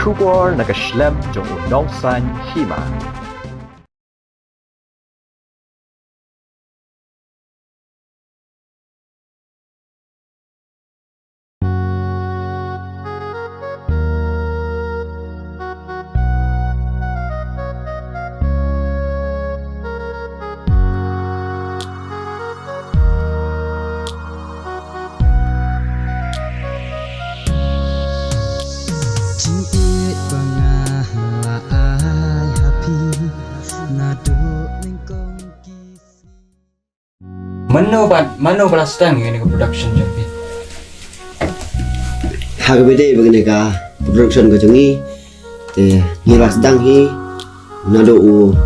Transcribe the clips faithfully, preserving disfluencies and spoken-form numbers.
Khubor na ka shlem jong u nongsan hima. Jingeh ba nga la ai ha phi naduh nyngkong ki sngi. Mano bad mano ba la sdang ïa kane ka production jong phi? Ha kaba ïadei bad kane ka production ka jong ngi, te ngi la sdang hi naduh u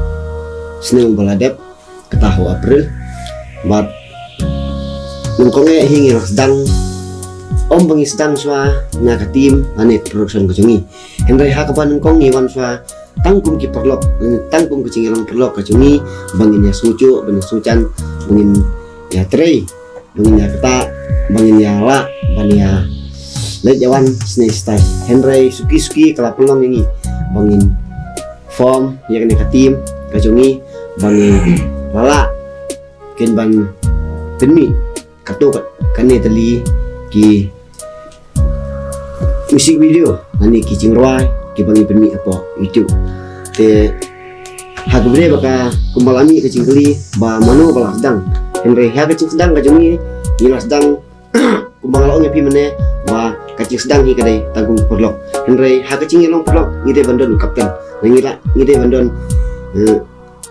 snem uba la dep, kata ha u April. Bad nyngkong eh hi ngi la sdang, ym ba ngi sdang shuwa na ka team lane ka production ka jong ngi. Hynrei ha kaba nyngkong ngi wan shuwa tang kum ki paralok, tang kum ka jingïalong paralok ka jong ngi, ba ngin ïa sngewthuh, ba ngin sngewthuh, ba ngin ïatrei, ba ngin ïa kata, ba ngin ïa lah ban ïa leit ïa wan shisha shisha. Hynrei suki suki ka la pynlong ïa ngi ba ngin form ïa kane ka team ka jong ngi, ba ngin la lah kin ban pynmih katto katne tylli ki music video lane ki jingrwai kiba ngi pynmih hapoh YouTube. Te ha kaba ïadei bad ka, kumba la mih ka jingkylli ba mano ba la sdang, hynrei ha ka jingsdang ka jong ngi, ngi la sdang kumba nga la ong ïa phi mynne ba ka jingsdang hi ka dei tang kum ki paralok. Hynrei ha ka jingïalong paralok ngi dei ban don u captain, ngi la, ngi dei ban don, eh,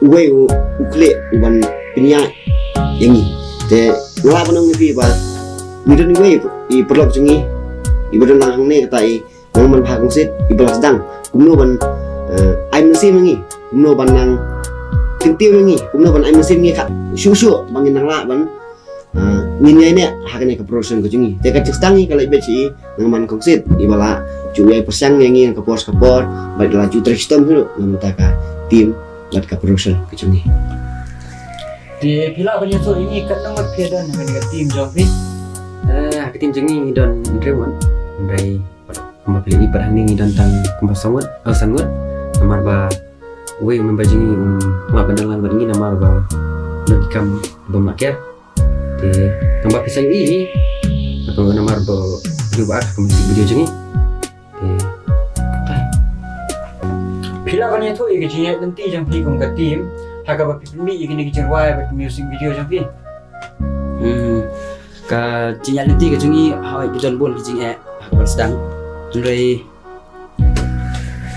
uwei u, u khlieh u ban pynïaid ïa ngi. Te nga lah ban ong ïa phi ba ngi don iwei i paralok jong ngi iba don lang hangne, kata i Nongmanbha Kongsit, iba la sdang kumno ban, eh, ai mynsiem ïa ngi, kumno ban nang kyntiew ïa ngi, kumno ban ai mynsiem ïa ngi, ka shuh shuh ba ngin nang lah ban, eh, ngin ïaineh ha kane ka production ka jong ngi. Te ka jingsdang hi ka la bit sha i Nongman Kongsit, iba la ju ïai pyrshang ïa ngi ha ka por sha ka por, bad la ju trei shitom hi ruh na bynta ka team bad ka production ka jong ngi. Te phi lah ban ïathuh ïa ngi katno ngut phi don ha kane ka team jong phi? Eh, ha ka team jong ngi ngi don hynriew ngut. Hynrei kumba phi la i pat hangne ngi don tang kumba saw ngut, eh, san ngut. Namar ba uwei u member jong ngi um lah ban dang lang bad ngi namar ba don ki kam bym lah ker. Te tang ba phi sa ïohi hi, namar ba u ba ka music video jong ngi. Te phi lah ban ïathuh ïa ka jingïaid lynti jong phi kum ka team ha kaba phi pynmih ïa kine ki jingrwai bad music video jong phi? Hmm, ka jingïaid lynti ka jong ngi, hooid, ki don bun ki jingeh ha kaba sdang. Hynrei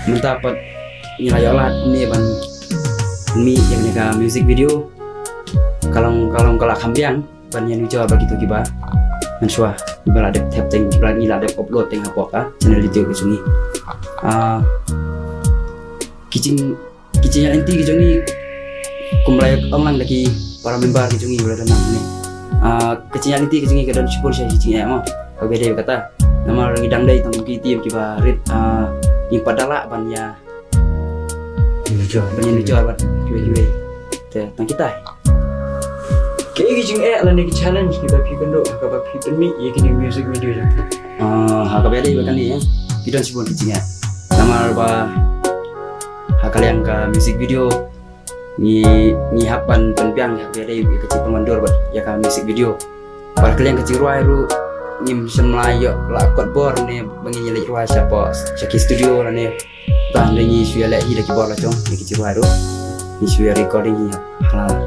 mynta pat ngi la ïoh lad ne ban mih ïa kane ka music video. Ka long, ka long ka la kham biang ban ïanujor bad kito kiba mynshuwa, kiba la dep thep teng, kiba la, ngi la dep upload teng hapoh ka channel YouTube ka jong ngi. Ah, ki jing, ki jingïaid lynti ki jong ngi, kumba la ong lang da ki para member ki jong ngi ba la don hangne. Ah, ki jingïaid lynti ki jong ngi ka don shibun sha ki jingeh mo. Kaba dei kata. Namar ngi dang dei tang ki team kiba rit, ah, ngim pat da lah ban ïa, ban ïanujor bad kiwei kiwei. Te tang kita. Kaei ki jingeh lane ki challenge kiba phi kynduh ha kaba phi pynmih ïa kine music video jong phi? Ah, ha kaba dei ba kane, eh, ki don shibun ki jingeh. Namar ba ha ka liang ka music video ngi, ngi hap ban pynbiang ïa ka dei ïa ka jingpynwandur bad ïa ka music video. Bad ha ka liang ka jingrwai ruh ngim shym la ïoh la kot bor ne ba ngin ïa leit rwai shapoh, sha ki studio lane. Tang da ngi shu ïa leh hi da ki bor la jong, da ki jingrwai ruh. Ngi shu ïa recording hi ha la.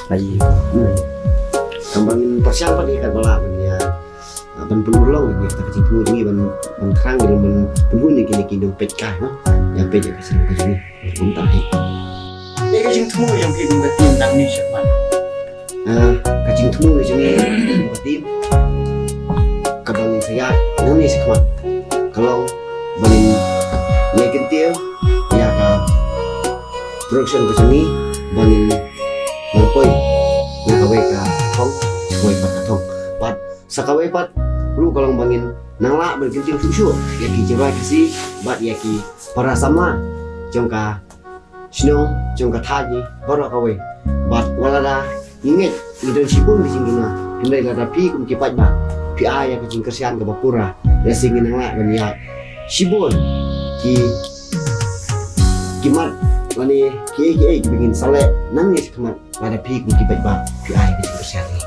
La ïa. Hmm. Tang ba ngin pyrshang pat ïa katba lah ban ïa, ah, ban pynurlong ïa kata ka jingthmu jong ngi ban, ban thrang ïa, ban pynhun ïa kine ki nongpeit kai, ha. Ïa peit ïa ka seng ka jong ngi. Kumta hi. Ïa ka jingthmu jong phi kum ka team nangne shakhmat? Ah, ka jingthmu jong ngi kum ka team, kaba ngin sa ïaid nangne shakhmat, ka long ba ngin ïa kyntiew ïa ka production ka jong ngi, ba ngin nang poi na kawei ka thong sha kawei pat ka thong. Bad sa kawei pat ruh ka long ba ngin nang lah ban kyntiew shuh shuh ïa ki jingrwai Khasi bad ïa ki para samla jong ka shnong jong ka thaiñ ngi baroh kawei. Bad wat lada ngi ngeit ngi don shibun ki jingduna, hynrei lada phi kum ki paidbah phi ai ïa ka jingkyrshan kaba pura, lehse ngin nang lah ban ïaid Shibun ki ki mat lane ki ki ki bingin sale nang ni khmat lada phi kum ki paidbah phi ai ki kyrshan ni.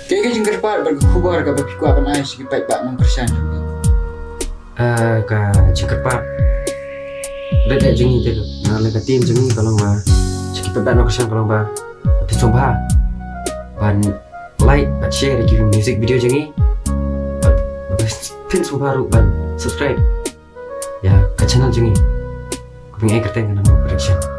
Ki ki jingkyrpad bad ki khubor ka ba phi kwah ban ai shi ki paidbah nang kyrshan ni. Ah, ka jingkyrpad. Red red jingi te na le ka team jingi ka long ba shi ki paidbah nang kyrshan ka long ba phi sumba ban like bad share ki music video jingi. Bad phin sumba ru ban subscribe ya ka channel jingi. Ka bing ai kyrteng ka nang production.